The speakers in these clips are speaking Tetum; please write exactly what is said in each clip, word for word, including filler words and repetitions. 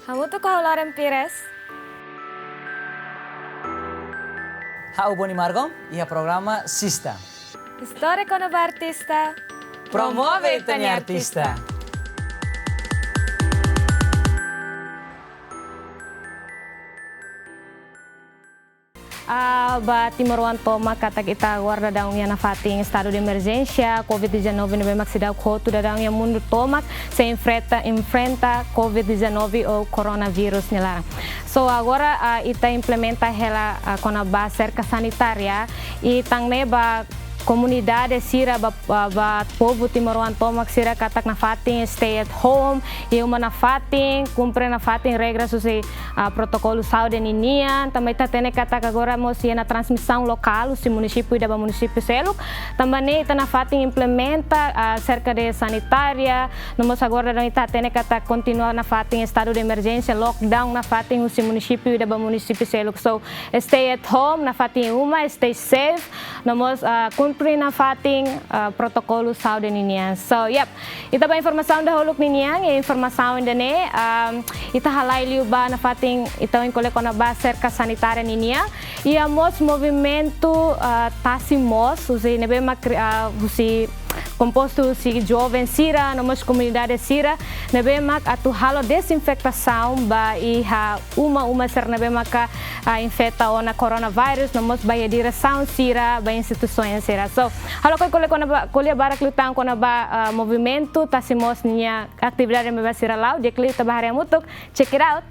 Hamutuk ho ha'u Loren Pires. Ha'u Boni Margom, iha programa Sista. Istória kona-ba artista. Promove ita-nia artista. Ah, ba timoroan tomak, katak ita agora daudaun iha nafatin estadu de emerjénsia covid dezanove ne'ebé mak seidauk hotu daudaun iha mundu tomak sei enfrenta, enfrenta covid dezanove ou koronavírus nia laran. So agora, ah, ita implementa hela, ah, kona-ba serka sanitária, i tan ne'e ba komunidade sira, ba, ba, ba povu timoroan tomak sira katak nafatin stay at home, iha uma nafatin, kumpre nafatin regras husi, ah, protokolu saúde ninian. Tanba ita hatene katak agora mós iha ona transmisaun lokál husi munisípiu ida ba munisípiu seluk. Tanba ne'e ita nafatin implementa, ah, serka de sanitária, no mós agora daudaun ita hatene katak kontinua nafatin estadu de emerjénsia, lockdown nafatin husi munisípiu ida ba munisípiu seluk. So, stay at home, nafatin uma, stay safe, no mós, ah, kumpre nafatin, ah, protokolu saúde ninian. So, yep, ita ba informasaun dahuluk ninian, i informasaun ida-ne'e, ah, ita halai liu ba nafatin ita ohin ko'alia kona-ba serka sanitária ninian. Iha mós movimentu, ah, tasi moos, husi ne'ebé mak kri-, ah, husi kompostu husi joven sira, no mós komunidade sira, ne'ebé mak atu halo dezinfetasaun ba iha uma-uma sira ne'ebé maka, ah, infeta ona koronavírus, no mós ba iha diresaun sira, ba instituisaun sira. So, halo ko'alia kona-ba, ko'alia barak liután kona-ba, ah, movimentu tasi moos nia atividade ne'ebé sira la'o, di'ak liu ita ba haree hamutuk, check it out.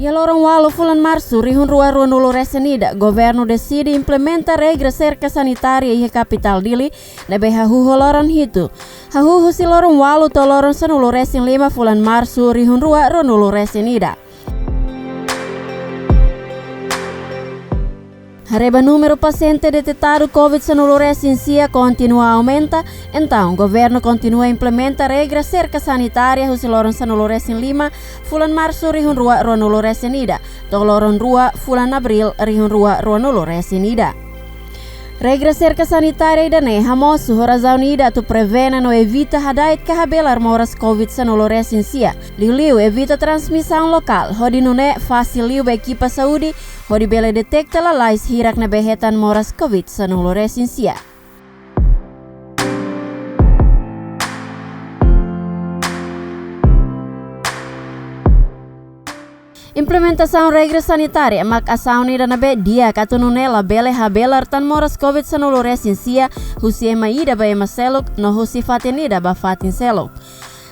Iha loron ualu fulan Marsu rihun rua ruanulu resin ida, governu deside implementa regra serka sanitária iha kapitál Dili, ne'ebé hahú ho loron hitu. Hahú husi loron ualu to'o loron sanulu resin lima fulan Marsu rihun rua ruanulu resin ida. Haree ba númeru pasiente detetadu covid sanulu resin sia kontinua aumenta, entaun governu kontinua implementa regra serka sanitária husi loron sanulu resin lima fulan Marsu rihun rua ruanulu resin ida to'o loron rua fulan Abríl rihun rua ruanulu resin ida. Regra serka sanitária ida-ne'e hamosu ho razaun ida atu prevene no evita hada'et ka habelar moras covid sanulu resin sia. Liuliu evita transmisaun lokál, hodi nune'e fasil liu ba ekipa saúde, hodi bele deteta lalais hirak ne'ebé hetan moras covid sanulu resin sia. Implementasaun regra sanitária mak asaun ida ne'ebé di'ak atu nune'e labele habelar tan moras covid sanulu resin sia husi ema ida ba ema seluk no husi fatin ida ba fatin seluk.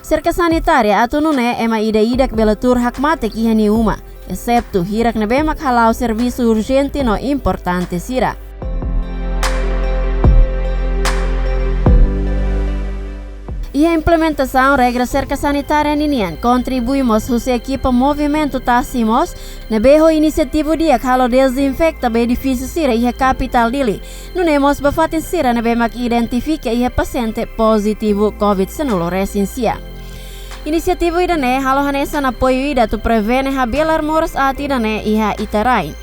Serka sanitária atu nune'e ema ida-idak bele tuur hakmatek iha nia uma, eseptu hirak ne'ebé mak hala'o servisu urjente no importante sira. Iha implementasaun regra serka sanitária ninian kontribui mós husi ekipa movimentu tasi moos, ne'ebé ho inisiativa di'ak halo dezinfeta ba edifísiu sira iha kapitál Dili. Nune'e mós ba fatin sira ne'ebé mak identifika iha pasiente pozitivu covid sanulu resin sia. Inisiativa ida-ne'e halo hanesan apoiu ida atu prevene habelar moras aat ida-ne'e iha ita rai.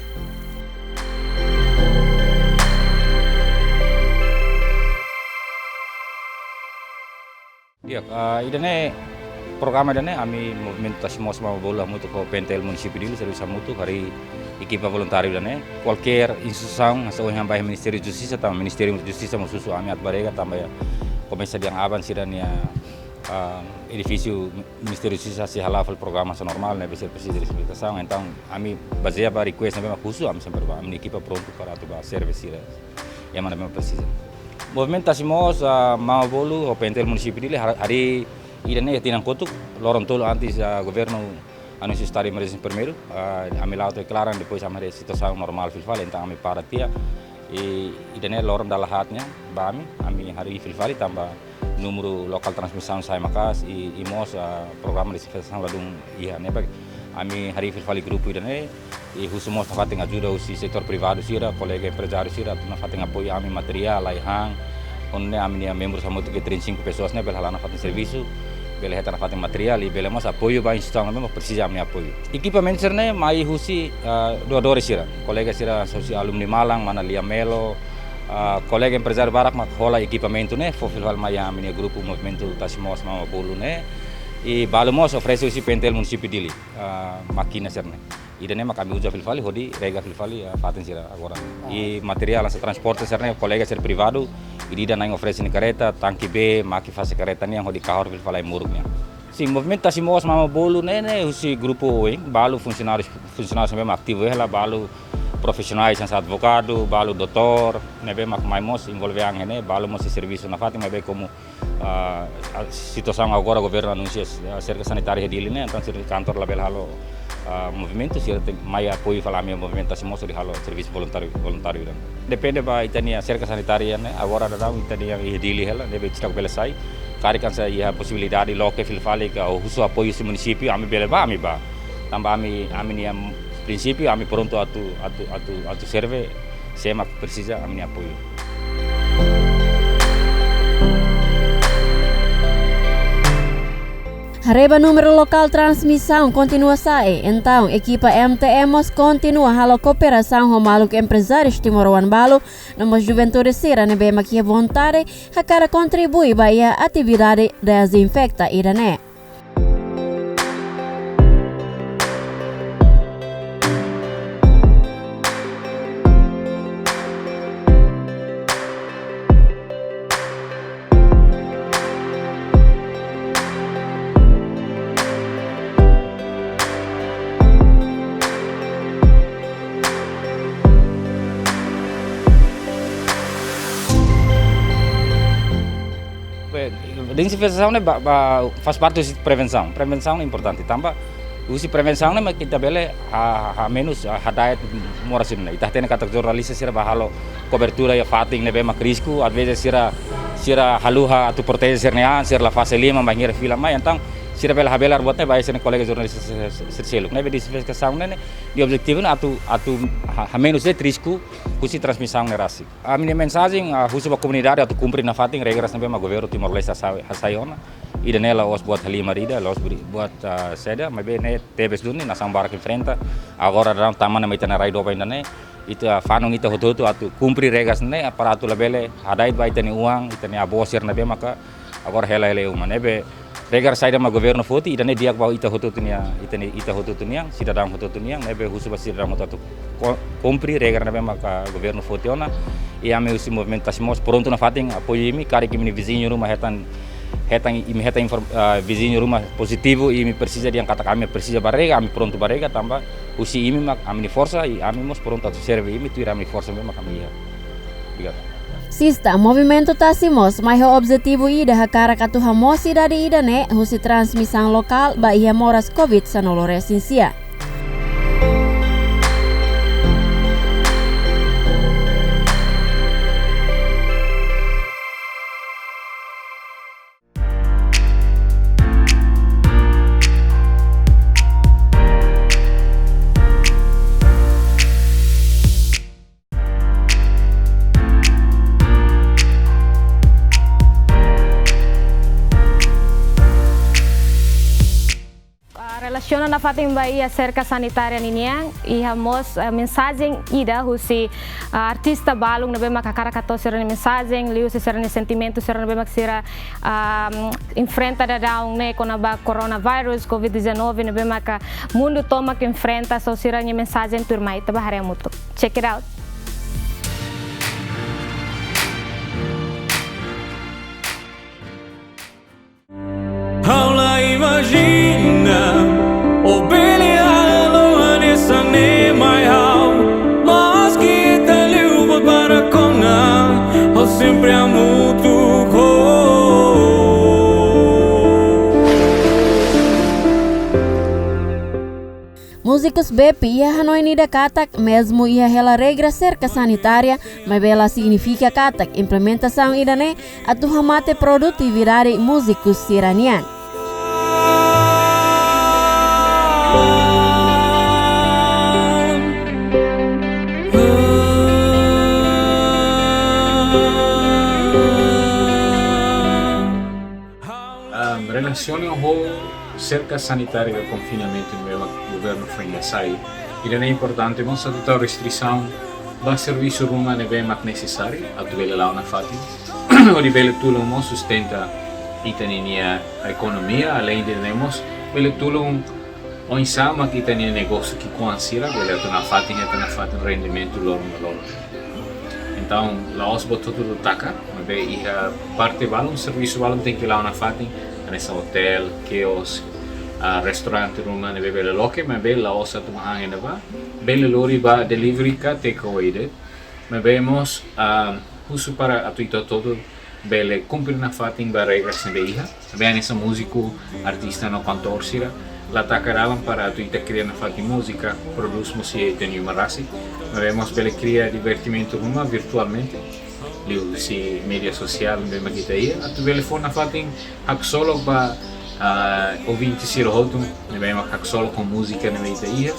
Di'ak, ah, ida-ne'e programa ida-ne'e ami movimentu tasi moos Maubolu hamutuk ho P N T L munisípiu Dili servisu hamutuk, harii ekipa voluntáriu ida-ne'e. Kualkér instituisaun hanesan ohin ami bá iha Ministériu Justisa, tanba Ministériu Justisa mós husu ami atu bá rega tanba iha komesa dehan aban sira-nia, ah, edifísiu Ministériu Justisa sei hala'o fali programa hanesan normál, ne'ebé sira presiza dezinfetasaun. Entaun ami bazeia ba request ne'ebé mak husu, ami sempre bá, ami-nia ekipa prontu para atu bá serve sira ema ne'ebé mak presiza. Movimentu tasi moos, ah, Maubolu ho P N T L munisípiu Dili har-, harii ida-ne'e tinan kotuk, loron tolu antes, ah, governu anunsia estadu de emerjénsia primeiru, ah, ami la'o to'o klaran, depois ami haree situasaun normál fila fali, entaun ami para tiha. I ida-ne'e loron dala haat nian ba ami, ami harii fila fali tanba númeru lokál transmisaun sa'e maka'as i, i mós, ah, programa dezinfestasaun ladún iha ne'ebé. Ami harii fila fali grupu ida-ne'e, i husu mós nafatin ajuda husi setór privadu sira, kolega emprezáriu sira, atu nafatin apoiu ami materiál, ai-han, ohin ne'e ami-nia membru hamutuk trinta e cinco pessoas ne'e bele hala'o nafatin servisu, bele hetan nafatin materiál, i bele mós apoiu ba instituisaun ne'ebé mak presiza ami-nia apoiu. Ekipamentu sira-ne'e mai husi, ah, doadores sira, kolega sira, husi alumni malan, mana Lia Melo, ah, kolega emprezáriu barak mak hola ekipamentu ne'e, fó fila fali mai ami-nia grupu Movimentu Tasi Moos Mama Bolu ne'e, i balu mós oferese husi P N T L munisípiu Dili, ah, mákina sira-ne'e. Ida-ne'e mak ami uza fila fali, hodi rega fila fali, ah, fatin sira agora. I materiál hanesan transporte sira-ne'e, kolega sira privadu, ida-idak na'in oferese nia karreta, tanke bee, mákina fase karreta nian, hodi kahur fila fali ai-moruk nian. Sin, Movimentu Tasi Moos Mama Bolu ne'e, ne'e husi grupu oin, balu funsionáriu, funsionáriu ne'ebé mak ativu hela, balu profisionais hanesan advogadu, balu doutór, ne'ebé mak mai mós envolve an iha ne'e, balu mós servisu nafatin, maibé komu, ah, ah, situasaun agora governu anunsia, ah, serka sanitária iha Dili ne'e, entaun sira-nia kantor labele halo, ah, movimentu, sira tenke mai apoiu fali ami Movimentu Tasi Moos hodi halo servisu voluntáriu, voluntáriu ida-ne'e. Depende ba ita-nia serka sanitária ne'e, agora daudaun ita-nia iha Dili hela, ne'ebé ita bele sai. Karik hanesan iha posibilidade loke fila fali ka husu apoiu husi munisípiu, ami bele bá, ami bá. Tanba ami, ami-nia prinsípiu, ami prontu atu, atu, atu, atu serve, sé mak presiza ami-nia apoiu. Haree ba númeru lokál transmisaun kontinua sa'e, entaun ekipa M T M mós kontinua halo kooperasaun ho maluk emprezárius timoroan balu, no mós juventude sira ne'ebé mak iha vontade hakarak kontribui ba iha atividade dezinfeta ida-ne'e. Bem, dezinfestasaun ne'e ba, ba, faz parte husi prevensaun. Prevensaun ne'e importante. Tanba husi prevensaun ne'e mak ita bele ha, ha, hamenus, ha, hada'et moras ne'e. Ita hatene katak jornalista sira bá halo kobertura iha fatin ne'ebé mak risku, às vezes sira, sira haluha atu proteje sira-nia an, sira la fase liman, bainhira fila mai, entaun sira bele habelar buat ne'e ba sira-nia kolega jornalista sira, sira, sira seluk. Ne'ebé dezinfestasaun ne'e, ne'e nia objetivu ne'e atu, atu ha, hamenus de'it risku husi transmisaun ne'e rasik. Ami-nia mensajen, ah, husu ba komunidade atu kumpre nafatin regras ne'ebé mak governu Timor-Leste hasai, hasai ona. Ida-ne'e la'ós buat halimar ida, la'ós bri-, buat, ah, saida, maibé ne'e tebes duni, nasaun barak enfrenta. Agora daudaun tama ona mai ita-nia rai doben ida-ne'e. Ita fanun ita hotu-hotu atu kumpre regras ne'e, para atu labele hada'et ba ita-nia oan, ita-nia avó sira ne'ebé maka agora hela hela iha uma. Ne'ebé regra saida mak governu foti, ida-ne'e di'ak ba ita hotu-hotu nian, ita-nia, ita hotu-hotu nian, sidadaun hotu-hotu nian, ne'ebé husu ba sidadaun hotu atu ko-, kumpre regra ne'ebé maka governu foti ona. I ami husi Movimentu Tasi Moos prontu nafatin apoiu imi, karik imi-nia viziñu ruma hetan, hetan, imi hetan inform-, ah, viziñu ruma pozitivu, imi presiza dehan katak ami presiza bá rega, ami prontu bá rega, tanba husi imi mak ami-nia forsa, i ami mós prontu atu serve imi tuir ami-nia forsa ne'ebé mak ami iha. Obrigadu. Sista, Movimentu Tasi Moos mai ho objetivu ida hakarak atu hamoos idade ida-ne'e husi transmisaun lokál ba iha moras covid sanulu resin sia. Ah, relasiona nafatin ba iha serka sanitária ninian, iha mós, eh, mensajen ida husi, ah, artista balun ne'ebé mak hakarak hato'o sira-nia mensajen, liuhusi sira-nia sentimentu, sira ne'ebé mak sira, ah, enfrenta daudaun ne'e kona-ba coronavirus, covid dezanove, ne'ebé maka mundu tomak enfrenta, so sira-nia mensajen tuirmai, ita bá haree hamutuk. Check it out. Ha'u la imajina, ó bele halo hanesan ne'e mai ha'u. Maski ita liu buat barak ona, ha'u sempre hamutuk ho ó. Múzika Múzikus B P I iha hanoin ida katak, mezmu iha hela regra serka sanitária, maibé la signifika katak implementasaun ida-ne'e atu hamate produtividade múzikus sira-nian. Ah, relasiona ho serka sanitária ka konfinamentu ne'ebé mak governu foin hasai, ida-ne'e importante mós atu tau restrisaun ba servisu ruma ne'ebé mak nesesáriu atu bele la'o nafatin, hodi bele tulun mós sustenta ita-nia ekonomia, aleinde ne'e mós bele tulun oinsá mak ita-nia negósiu ki'ikoan sira bele atu nafatin, hetan nafatin rendimentu loron ba loron. Entaun, la'ós buat hotu-hotu taka, maibé iha parte balun, servisu balun tenke la'o nafatin, hanesan otél, kiosk, ah, restaurante ruma ne'ebé bele loke, maibé la'ós atu mahang ida ba, bele lori ba delivery ka take away de'it. Maibé mós, ah, husu para atu ita hotu-hotu bele kumpre nafatin ba regras ne'ebé iha. Maibé hanesan múziku, artista no kantór sira, la taka dalan para atu ita kria nafatin múzika, prodús múzika ita-nia uma rasik. Maibé mós bele kria divertimentu ruma virtualmente, liuhusi média sosiál ne'ebé mak ita iha, atu bele fó nafatin haksolok ba, ah, ouvinte sira hotu ne'ebé mak haksolok ho múzika ne'ebé ita iha,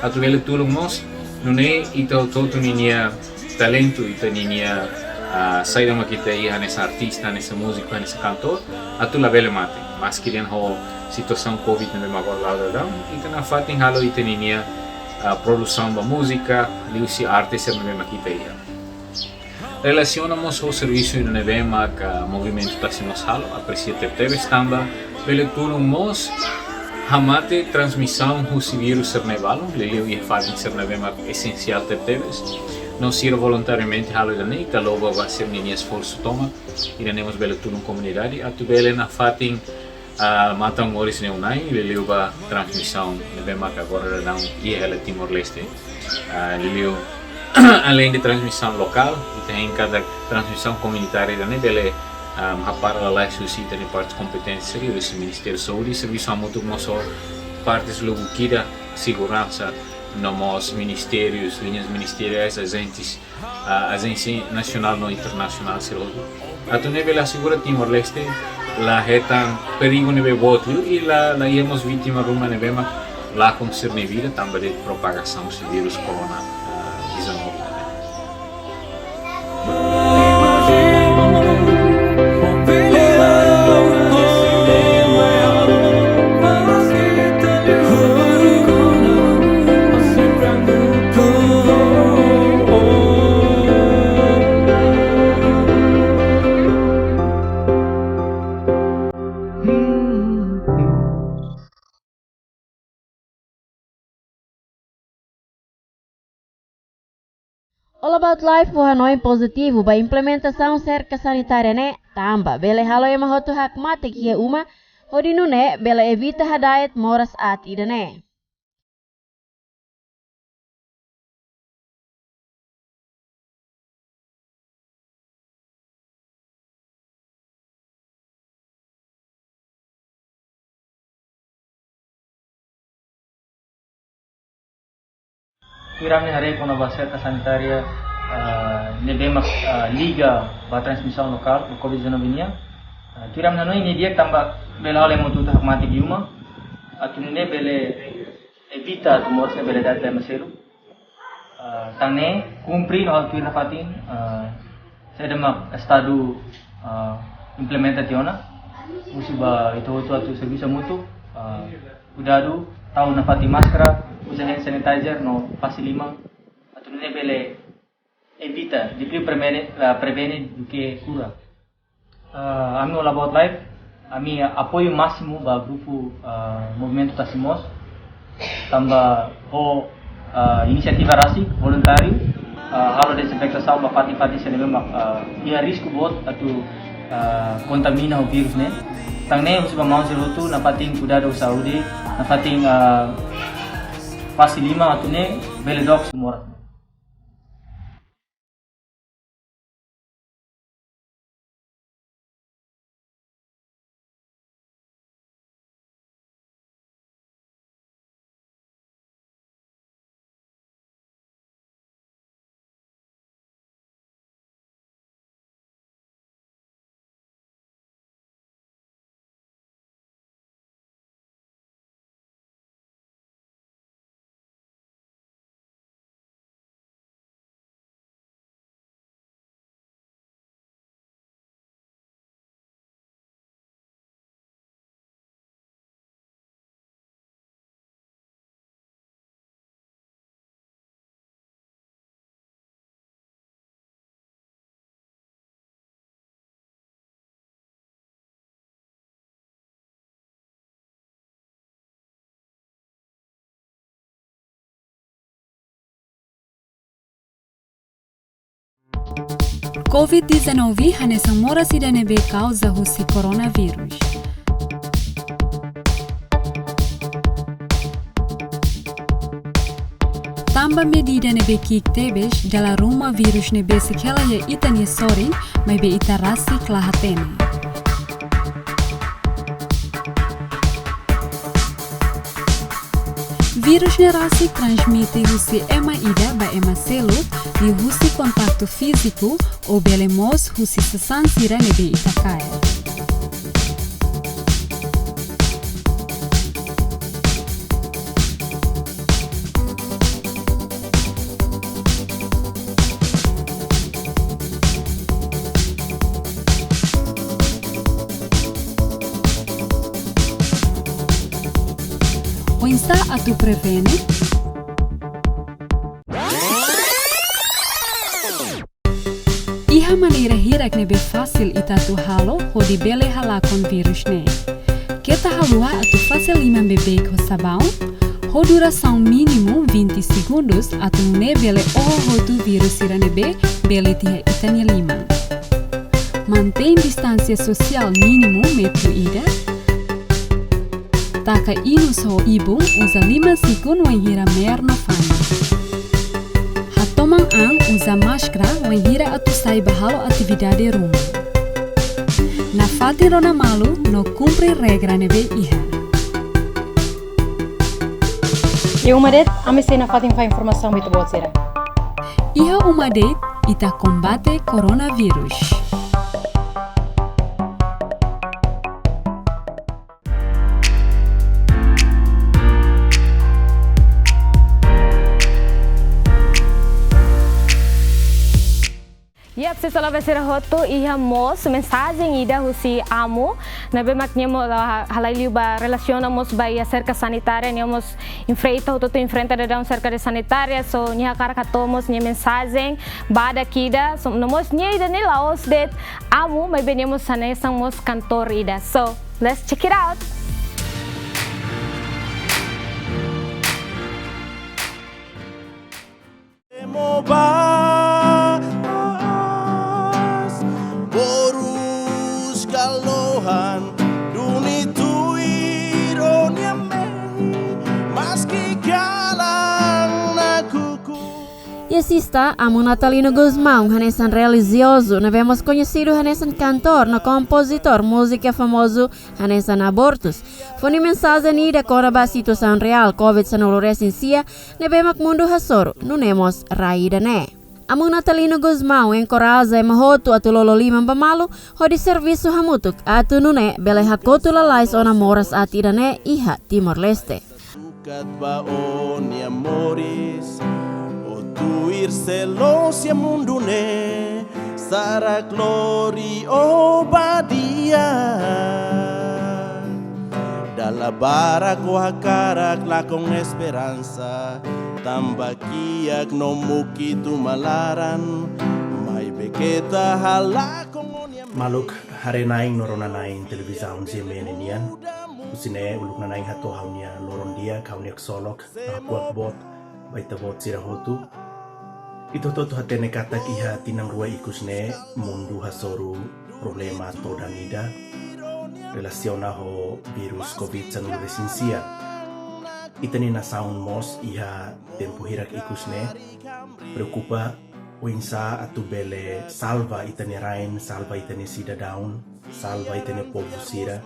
atu bele tulun mós, nune'e ita hotu-hotu ninia talentu, ita ninia, ah, saida mak ita iha hanesan artista, hanesan múziku, hanesan kantór, atu labele mate. Maski dehan ho situasaun covid ne'ebé mak agora la'o daudaun, ita nafatin halo ita ninia, ah, produsaun ba múzika, liuhusi arte sira ne'ebé mak ita iha. Relasiona mós ho servisu ida ne'ebé mak, ah, Movimentu Tasi Moos halo, apresia tebetebes tanba bele tulun mós hamate transmisaun husi vírus sira-ne'e balun, liuliu iha fatin sira ne'ebé mak esensiál tebetebes. No sira voluntariamente halo ida-ne'e, ita louva ba sira-nia esforsu tomak, ida-ne'e mós bele tulun komunidade, atu bele nafatin, ah, matan moris ne'e unai, liuliu ba transmisaun ne'ebé mak agora daudaun iha hela Timor-Leste. Ah, liuliu, aleinde transmisaun lokál, ita hein katak transmisaun komunitária ida-ne'e bele, ah, hapara lalais husi ita-nia parte kompetente sira, husi Ministériu Saúde, servisu hamutuk mós ho partes lubuk ida, seguransa, no mós ministérius, liñas ministeriais, ajentes, ah, ajénsia nasionál no internasionál sira hotu. Atu nune'e bele asegura Timor-Leste la hetan perigu ne'ebé boot liu i la, la iha mós vítima ruma ne'ebé mak lakon sira-nia vida tanba de'it propagasaun husi vírus corona, ah, dezanove. All About Life fó hanoin pozitivu ba implementasaun serka sanitária ne'e, tanba bele halo ema hotu hakmatek iha uma, hodi nune'e bele evita hada'et moras aat ida-ne'e. Tuir ami haree kona-ba serka sanitária, eh, ne'ebé mak, eh, liga ba transmisaun lokál, ba covid dezanove nian. Eh, tuir ami hanoin ne'e di'ak tanba bele halo ema hotu-hotu hakmatek iha uma. Atu nune'e bele evita atu moras ne'e bele da'et ba ema seluk. Ah, tan ne'e kumpre no halo tuir nafatin, ah, saida mak estadu, ah, implementa tiha ona. Husu ba ita hotu atu servisu hamutuk, ah, kuidadu, tau nafatin máskara, uza hand sanitizer no fase liman. Atu nune'e bele evita, lebih prevene, ah, prevene duké kura. Ah, ami All About Life, ami apoiu másimu ba grupu, ah, Movimentu Tasi Moos, tanba ho, ah, inisiativa rasik, voluntáriu, ah, halo dezinfetasaun ba fatin-fatin sira ne'ebé mak, ah, iha risku boot atu, ah, kontamina ho vírus ne'e. Tan ne'e husu ba maun sira hotu nafatin kuidadu saúde, nafatin, ah, fase liman atu nune'e bele dook moras. Covid dezanove hanesan moras ida ne'ebé kauza husi coronavírus. Tanba medida ne'ebé ki'ik tebes, dala ruma vírus ne'e besik hela iha ita-nia sorin, maibé ita rasik la hatene. Vírus ne'e rasik transmite husi ema ida ba ema seluk, liuhusi kontaktu fíziku, ou bele mós husi sasán sira ne'ebé ita kaer. Oinsá atu prevene? Iha maneira hirak ne'ebé fasil ita atu halo hodi bele halakon vírus ne'e. Keta haluha atu fase liman beibeik ho sabaun, ho durasaun mínimu vinte segundus atu nune'e bele oho hotu vírus sira ne'ebé belit iha ita-nia liman. Mantein distánsia sosiál mínimu metru ida. Taka inus ho ibun uza liman-sikun wainhira me'ar no fanu. Hatoman an uza máskara wainhira atu sai ba halo atividade ruma. Nafatin rona malu no kumpre regra ne'ebé iha. Iha uma de'it, ami sei nafatin fó informasaun ba ita-boot sira. Iha uma de'it, ita kombate coronavírus. Yap, sira sala be sira hotu, iha mós mensajen ida husi Amu, ne'ebé mak nia mós la ha-, halai liu ba relasiona mós ba iha serka sanitária, nia mós enfrenta hotu-hotu, enfrenta daudaun serka de sanitária, so nia hakarak hato'o mós nia mensajen badak ida, so no mós nia ida-ne'e la'ós de'it Amu, maibé nia mós hanesan mós kantór ida. So, let's check it out. Emo ba as, borus kalohan, duni tuir ó-nia mehi, maski kalan nakukun. Iha sesta, Amu Natalino Gusmão, hanesan relijiozu, ne'ebé mós koñesidu hanesan kantór no kompozitór múzika famozu hanesan Abortus, fó nia mensajen ida kona-ba situasaun reál Covid sanulu resin sia, ne'ebé mak mundu hasoru, nune'e mós rai ida-ne'e. Amu Natalino Gusmão enkoraja ema hotu atu lolo liman ba malu, hodi servisu hamutuk, atu nune'e bele hakotu lalais ona moras aat ida-ne'e iha Timor-Leste. Sukat ba ó-nia moris, ó tuir seluk iha mundu ne'e, sara glória ó bá di'ak. Dala barak ó hakarak lakon esperansa, tanba kiak no mukitu mak laran, maibé keta halakon ó-nia mehi. Maluk, haree-na'in no rona-na'in televizaun G M N nian. Husi ne'e uluk nanain hato'o ha'u-nia loron di'ak, ha'u-nia ksolok, no hakuak boot ba ita-boot sira hotu. Ita hotu-hotu hatene katak iha tinan rua ikus ne'e mundu hasoru problema todan ida relasiona ho vírus Covid sanulu resin sia. Ita-nia nasaun mós iha tempu hirak ikus ne'e preokupa oinsá atu bele salva ita-nia rain, salva ita-nia sidadaun, salva ita-nia povu sira,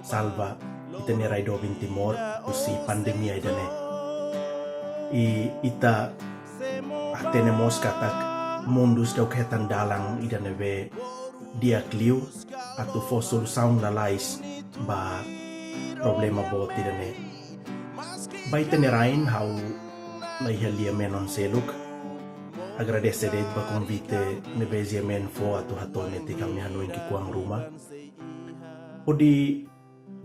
salva ita-nia rai doben Timor husi pandemia ida-ne'e. I ita hatene mós katak mundu seidauk hetan dalan ida ne'ebé di'ak liu atu fó solusaun lalais ba problema boot ida-ne'e. Ba ita-nia rain, ha'u la iha lia menon seluk. Agradese de'it ba konvite ne'ebé G M N fó atu hato'o netik ha'u-nia hanoin ki'ikoan ruma. Hodi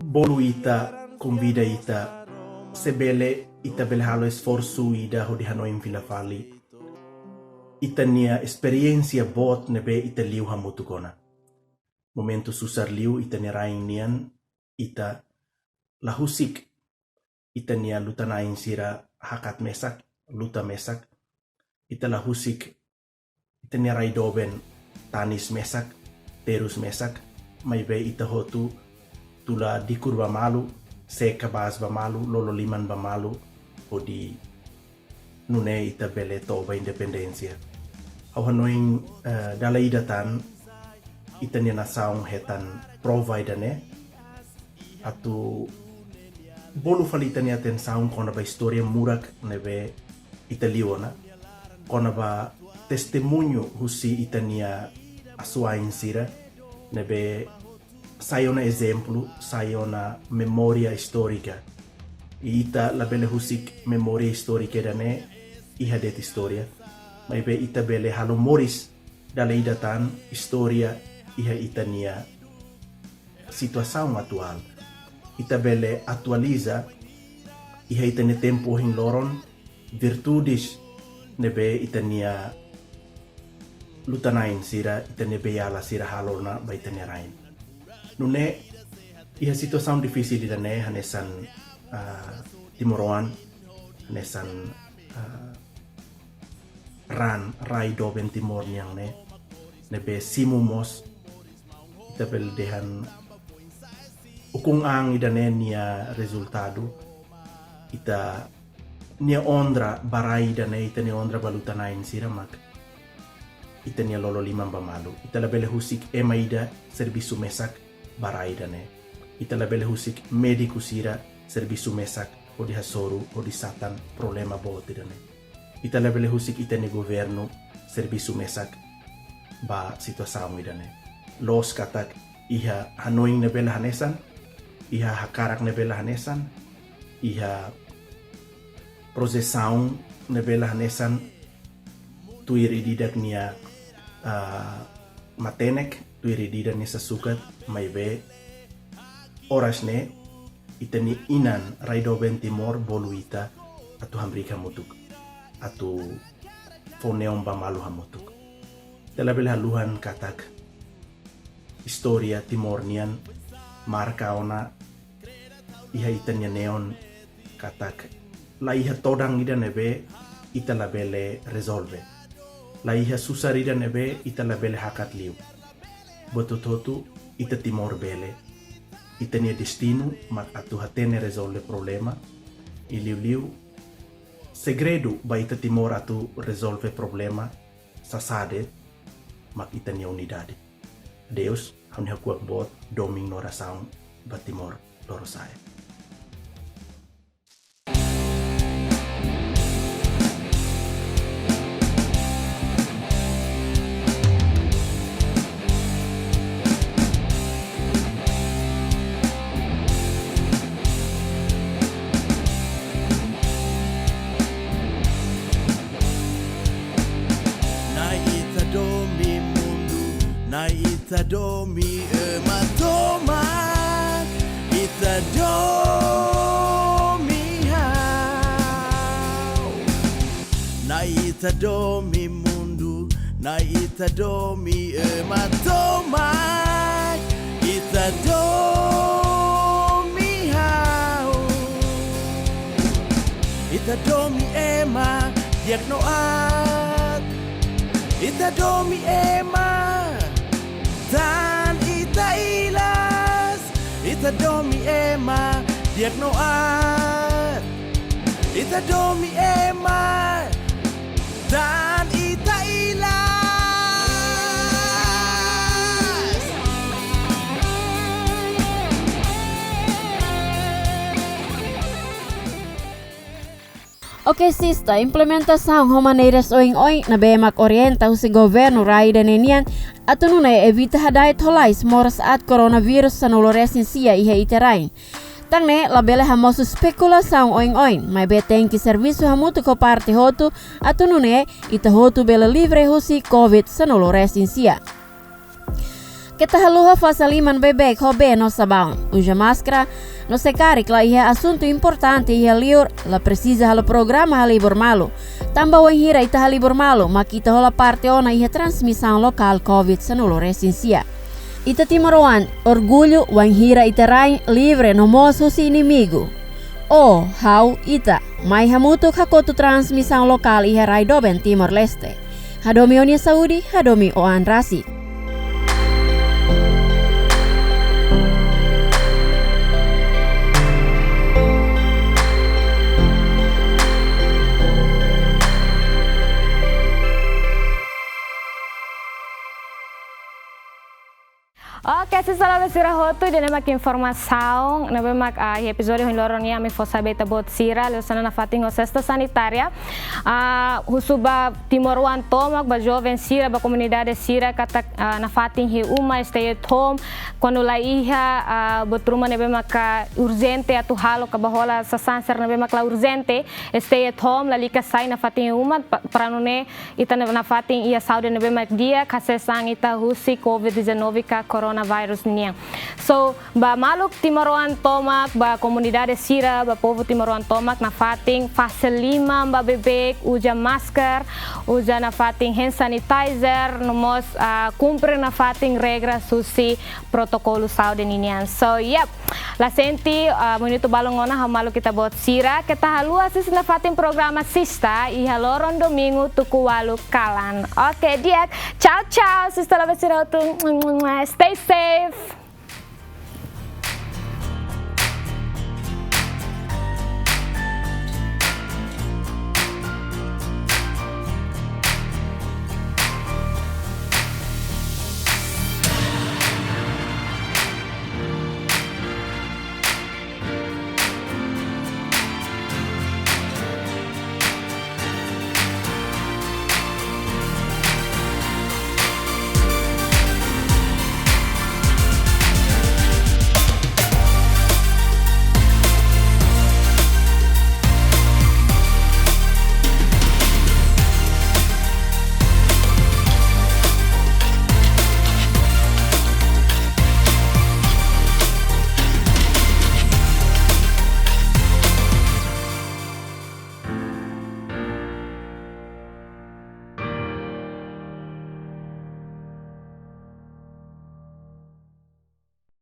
bolu ita, konvida ita, se bele ita bele halo esforsu ida hodi hanoin fila fali ita-nia esperiénsia boot ne'ebé ita liu hamutuk ona. Momentu susar liu ita-nia rain nian, ita la husik ita-nia luta-na'in sira hakat mesak, luta mesak, ita la husik ita-nia rai doben tanis mesak, terus mesak, maibé ita hotu tula dikur ba malu, seka bas ba malu, lolo liman ba malu, hodi nune'e ita bele to'o ba independénsia. Ha'u hanoin, eh, dala ida tan ita-nia nasaun hetan prova ida-ne'e, atu bolu fali ita-nia atensaun kona-ba istória murak ne'ebé ita liu ona, kona-ba testemuñu husi ita-nia asuwa'in sira ne'ebé sai ona ezemplu, sai ona memória istórika. I ita labele husik memória istórika ida-ne'e iha de'it istória, maibé ita bele halo moris dala ida tan istória iha ita-nia situasaun atuál. Ita bele atualiza iha ita-nia tempu ohin loron virtudes ne'ebé ita-nia luta-na'in sira, ita-nia beiala sira halo ona ba ita-nia rain. Nune'e iha situasaun difisil ida-ne'e hanesan, ah, timoroan, hanesan, ah, ran rai doben Timor nian ne'e, ne'ebé simu mós, ita bele dehan ukun-an ida-ne'e nia rezultadu, ita-nia onra ba rai ida-ne'e, ita-nia onra ba luta-na'in sira mak ita-nia lolo liman ba malu. Ita labele husik ema ida servisu mesak ba rai ida-ne'e. Ita labele husik médiku sira servisu mesak hodi hasoru, hodi satan problema boot ida-ne'e. Ita labele husik ita-nia governu servisu mesak ba situasaun ida-ne'e. Loos katak iha hanoin ne'ebé la hanesan, iha hakarak ne'ebé la hanesan, iha projesaun ne'ebé la hanesan, tuir ida-idak nia, ah, matenek, tuir ida-idak nia sasukat, maibé oras ne'e ita-nia inan rai doben Timor bolu ita atu hamriik hamutuk, atu fó neon ba malu hamutuk. Ita labele haluhan katak istória Timor nian marka ona iha ita-nia neon katak la iha todan ida ne'ebé ita labele rezolve. La iha susar ida ne'ebé ita labele hakat liu. Buat hotu-hotu ita Timor bele. Ita-nia destinu mak atu hatene rezolve problema. I liuliu segredu ba ita Timor atu rezolve problema sasá de'it mak ita-nia unidade. Adeus, ha'u-nia hakuak boot, domin no orasaun ba Timor Lorosa'e. Na'i ita domi mundu, Na'i ita domi ema tomak, ita domi ha'u. Na'i ita domi mundu, Na'i ita domi ema tomak, ita domi ha'u. Ita domi ema di'ak no aat. Ita domi ema tan ita ilas. Ita domi ema di'ak no aat. Ita domi ema tan ita ilas. Oke, sista, implementasaun ho maneiras oin-oin ne'ebé mak orienta husi governu rai ida-ne'e nian atu nune'e evita hada'et ho lais moras aat koronavírus sanulu-resin-sia iha ita rain. Tan ne'e labele hamosu spekulasaun oin-oin, maibé tenke servisu hamutuk ho parte hotu atu nune'e ita hotu bele livre husi covid sanulu-resin-sia. Keta haluha fase liman beibeik ho bee no sabaun. Uza máskara, no se karik la iha asuntu importante iha li'ur, la presiza halo programa halibur malu. Tanba wainhira ita halibur malu, mak ita hola parte ona iha transmisaun lokál covid sanulu-resin-sia. Ita timoroan orgullu wainhira ita rain livre no moos husi inimigu. Ó, ha'u, ita mai hamutuk hakotu transmisaun lokál iha rai doben Timor-Leste. Hadomi ó-nia saúde, hadomi ó-an rasik. Oke, sista labele sira hotu, ida-ne'e mak informasaun ne'ebé mak, ah, iha episódiu ohin loron nian ami fó sai ba ita-boot sira, liuhusi nafatin ho sesta sanitária. Ah, husu ba timoroan tomak, ba joven sira, ba komunidade sira, katak, ah, nafatin iha uma, stay at home. Kuandu la iha, ah, buat ruma ne'ebé maka urjente atu halo ka ba hola sasán sira ne'ebé mak la urjente, stay at home, lalika sai, nafatin iha uma, pa-, para nune'e ita na-, nafatin iha saúde ne'ebé mak di'ak, hasees an ita husi covid dezanove ka coronavirus nian. So, ba maluk timoroan tomak, ba komunidade sira, ba povu timoroan tomak, nafatin fase liman ba beibeik, uza masker, uza nafatin hand sanitizer, no mós, ah, kumpre nafatin regras husi protokolu saúde ninian. So, yep. La sente, ah, minutu balun ona ha'u maluk ita-boot sira, keta haluha asiste nafatin programa sista iha loron domingu tuku ualu kalan. Oke, di'ak. Ciao, ciao. Sista labele sira hotu. Stay safe.